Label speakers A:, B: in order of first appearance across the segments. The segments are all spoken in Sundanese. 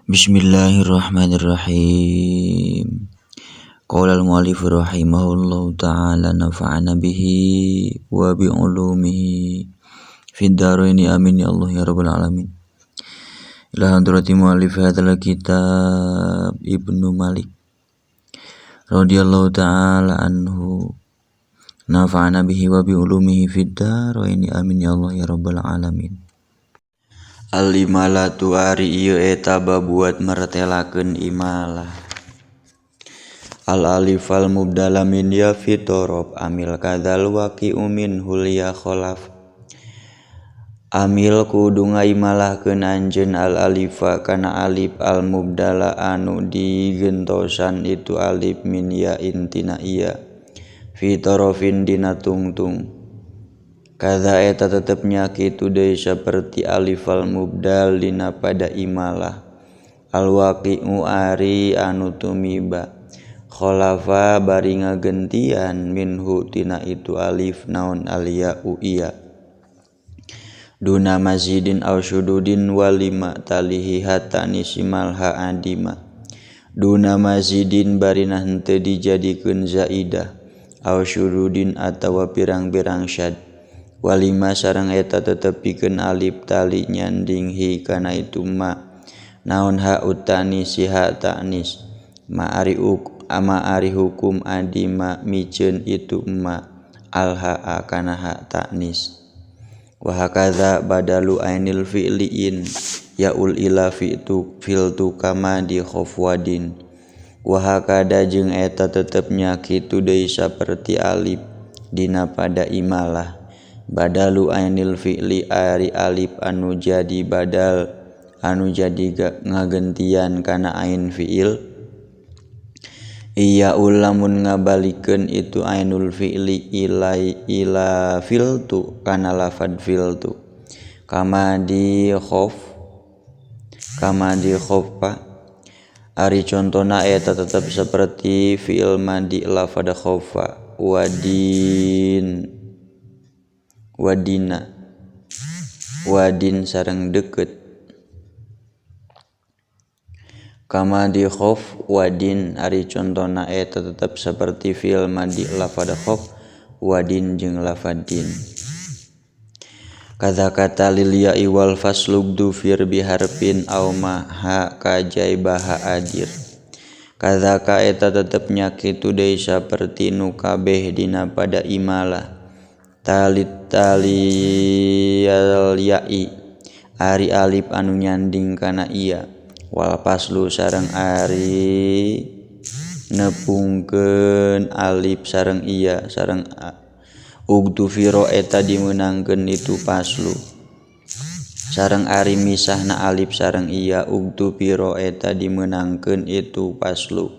A: Bismillahirrahmanirrahim. Qala al-mu'allif rahimahullahu ta'ala nafa'ana bihi wa bi ulumihi fid dharaini amin ya Allah ya rabbal alamin. Ila hadrati mu'allif hadzal kitab Ibnu Malik radhiyallahu ta'ala anhu nafa'ana bihi wa bi ulumihi fid dharaini amin ya Allah ya rabbal alamin. Al-imalatu ari ieu eta babuat mertelakeun imalah. Al-alif al mubdala min ya fi torob amil kadzal waqi'u min hulya kholaf. Amil kudu ngaimalahkeun anjeun al-alifa kana alif al mubdala anu digentosan itu alif min ya intina iya fi torofin dina tungtung. Kadza eta tetepnya kitu deui saperti alif al mubdal dina pada imalah. Al waqi'u ari anu tumiba kholafa bari ngagentian minhu tina itu alif naon aliya'u iya. Duna mazidin aw syududin walima talihi hatani simalha adima. Duna mazidin barina henteu dijadikeun zaidah aw syududin atawa pirang-pirang syad. Walima sareng eta tetep pikeun alif tali nyanding hi kana itu ma naon ha utani si ha ta'nis ma ari ama ari hukum adima miceun itu ma al ha kana ha ta'nis. Wa hakadza badalu ainil fi'liin yaul ila fi'tu filtu kama di khofwadin. Wa hakada jeung eta tetepnya kitu deui saperti alif dina pada imalah. Badalu ainil fi'li ari alif anu jadi badal anu jadi ngagentian kana ain fi'il. Iya ulamun ngabalikeun itu ainul fi'li ilai ila filtu kana lafad filtu. Kama di khof kama di khofa ari contona eta tetep seperti fi'il madi lafad khofa wadin wadina wadin sareng deket. Kama di khof wadin ari contona eta tetep seperti fi'il madi lafad khof wadin jeung lafadin. Kadza kata lil ya'i wal faslug dufir biharfin aw ma ha kajaibaha adir. Kadza ka eta tetepnya kitu deui saperti nu kabeh dina pada imalah. Talit taliyal ya'i ari alif anu nyanding kana iya wal paslu sareng ari nepungkeun alif sareng iya sareng ugdufiro eta dimeunangkeun itu paslu sareng ari misahna alif sareng iya ugdufiro eta dimeunangkeun itu paslu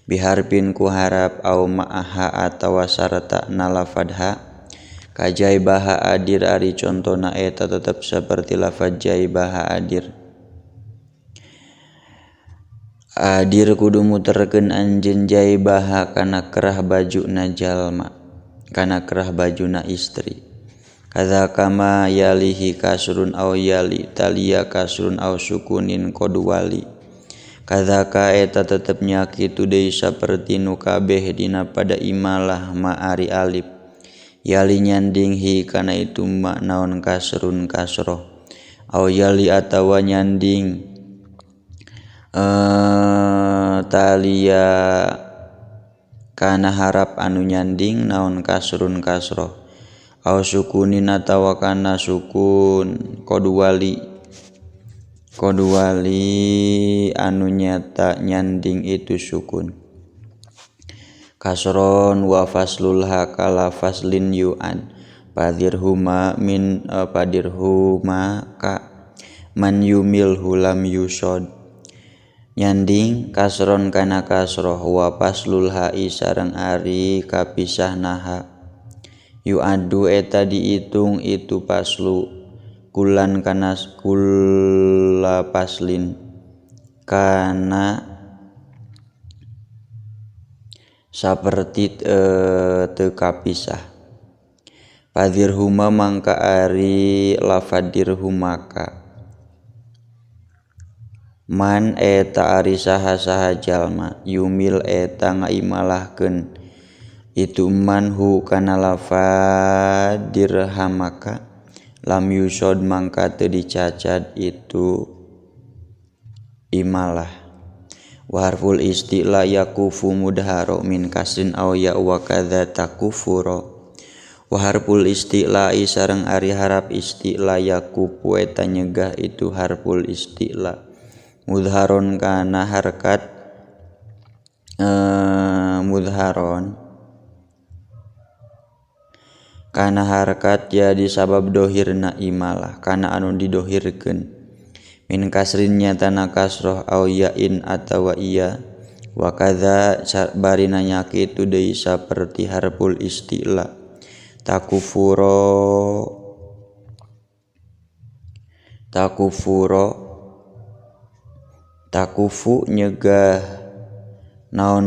A: biharpin ku harap au ma'aha atawa sarta nalafadha. Kajaibaha adir ari contona eta tetep seperti lafaz jaibaha adir. Adir kudu muterkeun anjeun jaibaha kana kerah bajuna jalma, kana kerah bajuna istri. Kadza kama yalihi kasrun aw yali taliya kasrun aw sukunin qad wali. Kadza ka eta tetepnya kitu deui saperti nu kabeh dina pada imalah ma ari alif. Yali nyanding hi kana itu ma naon kasrun kasroh aw yali atawa nyanding talia kana harap anu nyanding naon kasrun kasroh aw sukunin atawa kana sukun qad wali anu nyata nyanding itu sukun. Kasron wa faslul hakala faslin yu'an padirhuma min padirhuma ka man yumil hulam yusod. Nyanding kasron kana kasroh wa faslul ha'i sareng ari kapisah naha yu'adu eta diitung itu paslu kulan kana kula paslin kana saperti teu kapisah. Padirhuma mangka ari lafadirhumaka. Man eta ari saha-saha jalma yumil eta ngaimalahkeun itu man hu kana lafad dirhamaka lam yusod mangka teu dicacad itu imalah. Wa harful isti'la yakufu mudharo min kasrin aw ya wa kadza takufuro. Wa harful isti'la sareng ari harap isti'la yakufu eta nyegah itu harful isti'la mudharon kana harkat mudharon kana harkat jadi sabab dohirna imalah kana anu didohirkeun min kasrin nyatana kasroh au yain atawa iya wa kadza barina nyakitu deui saperti harful isti'la takufuro takufuro takufu nyegah naon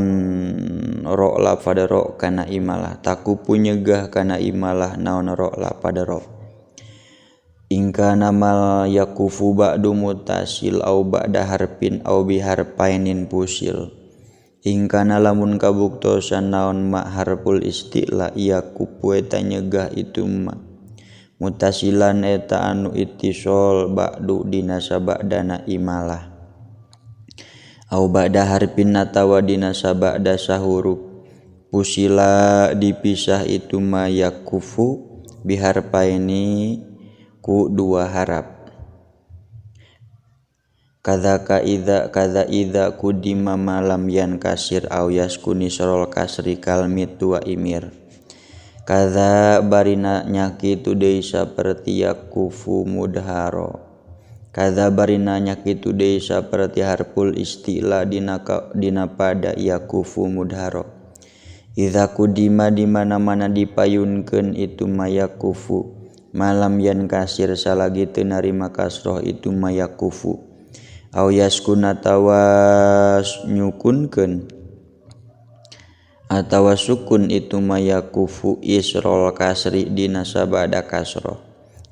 A: ro la pada ro kana imalah takufu nyegah kana imalah naon ro la pada ro ingka namal yakufu ba'du mutasil au ba'da harpin au biharpainin pusil ingka lamun kabuktosan naon ma harful isti'la yakufu eta nyegah itu ma mutasilan eta anu ittisol ba'du dina sabadana imalah au ba'da harpin atawa dina sabada sahuruf pusila dipisah itu ma yakufu biharpaini ku dua harap. Kadzaka idza kadza idza kudima malam yan kasir au yaskuni sorol kasri kalmit wa imir. Kadza barina nyakitu deui saperti yakufu mudharo. Kadza barina nyakitu deui saperti harful isti'la dina pada yakufu mudharo. Idza kudima di mana-mana dipayunkeun itu mayakufu malam yan kasir salagi teu narima kasroh itu mayakufu au yaskun atawa nyukunkeun atawa sukun itu mayakufu isrol kasri dina sabada kasroh.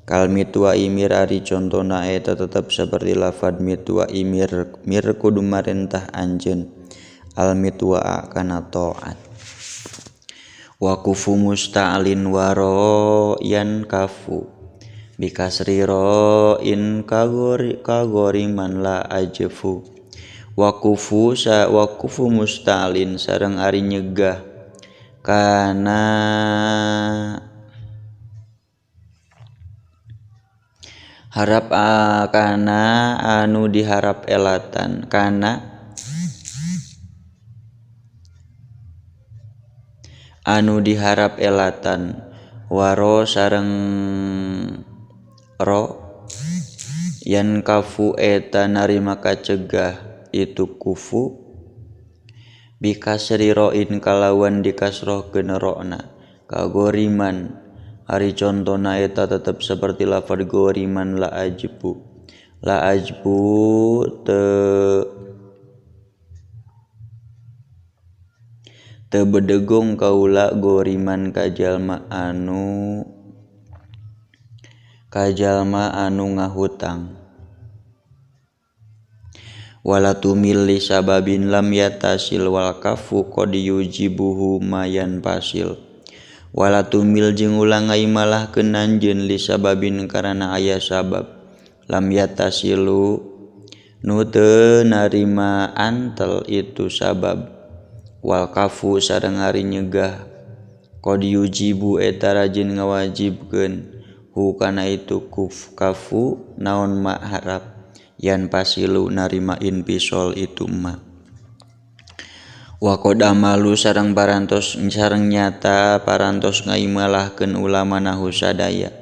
A: Kal mitwa imir ari contona eta tetep seperti lafad mitwa imir mir kudu marentah anjeun al mitwa kana taat. Wa kufu musta'lin waro yan kafu bikasri ro in kagori kagoriman la ajfu. Wa kufu sa wa kufu musta'lin sareng ari nyegah kana harap kana anu diharap elatan kana anu diharap elatan waro sareng ro yan kafu eta narima kacegah itu kufu bikasri roin kalawan dikasrohkeun rona kagoriman ari contona eta tetep seperti lafad goriman la ajbu te bedegong kaula goriman kajalma anu ngahutang. Wala tumil li sababin lam yatasil wal kafu qad yujibuhu mayan pasil. Wala tumil jeung ulah ngaimalahkeun anjeun li sababin karana aya sabab lam yatasilu nu teu narima antel itu sabab. Wal kafu sareng ari nyegah qad yujibu eta rajin ngawajibkeun hu kana itu kuf kafu naon ma harap yan pasilu narima inpisol itu ma. Wa qad amalu sareng parantos sareng nyata parantos ngaimalahkeun ulama nahu sadaya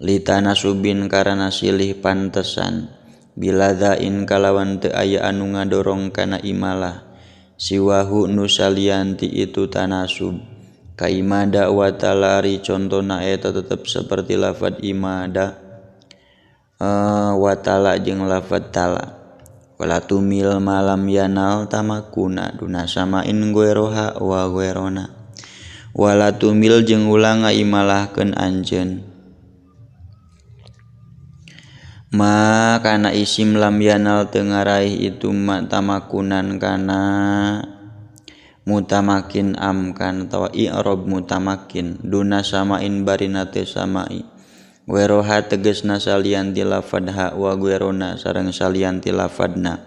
A: litana subin karana silih pantesan biladzain kalawan teu aya anu ngadorong kana imalah siwahu nu salianti itu tanasub kaimada wa talari contona eta tetep seperti lafad imada wa tala jeung lafad tala. Wala tumil malam yanal tamakuna duna samain gueroha wa guerona. Wala tumil jeung ulah ngaimalahkeun anjeun Ma kana isim lam yanal teu ngaraih itu ma tamakunan kana mutamakin amkan atawa i'rab mutamakin duna samain barina teu samai weroha tegasna salian ti lafadha wa guerona sareng salian ti lafadna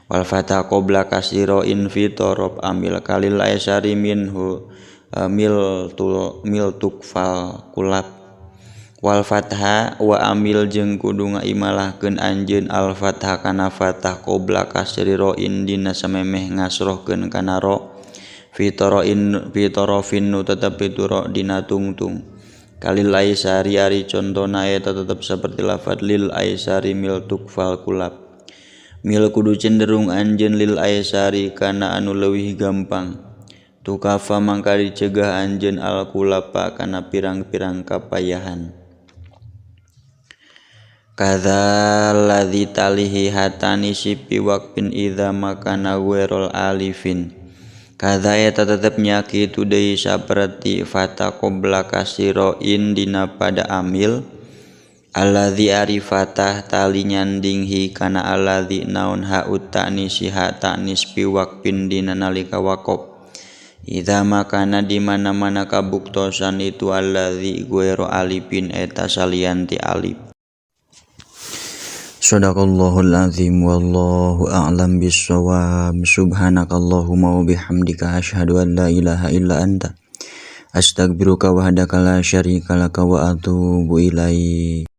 A: wal fatha qabla kasroin fi torof amil kalil aisari minhu mil tul mil tukfal kulab wal fatha wa amil jeung kudu ngaimalahkeun anjeun al fatha kana fathah qabla kasri roin dina samemeh ngasrohkeun kana ro fi toroin fi torofin nu tetep itu ro dina tungtung kalil aisari ari contona eta tetep seperti lafad lil aisari mil tukfal kulab mil kudu cenderung anjeun lil aisari kana anu leuwih gampang tukafa mangka dicegah anjeun al kulapa kana pirang-pirang kapayahan. Kadzalladzi talihi hatani sipi waqfin idza makana ghairul alifin. Kadza eta tetep nya kitu deui saperti fata qabla kasroin dina pada amil alladzi ari fatah tali nyanding hi kana alladzi naon ha ta'nisi ha ta'nis pi waqfin dina nalika waqaf. Idza makana di mana-mana kabuktosan itu alladzi ghairu alifin eta salian ti alif. Shadaqallahul azim wallahu a'lam bissawab. Subhanakallahumma wa bihamdika asyhadu an la ilaha illa anta astaghfiruka wahdaka la syarika laka wa atubu ilaik.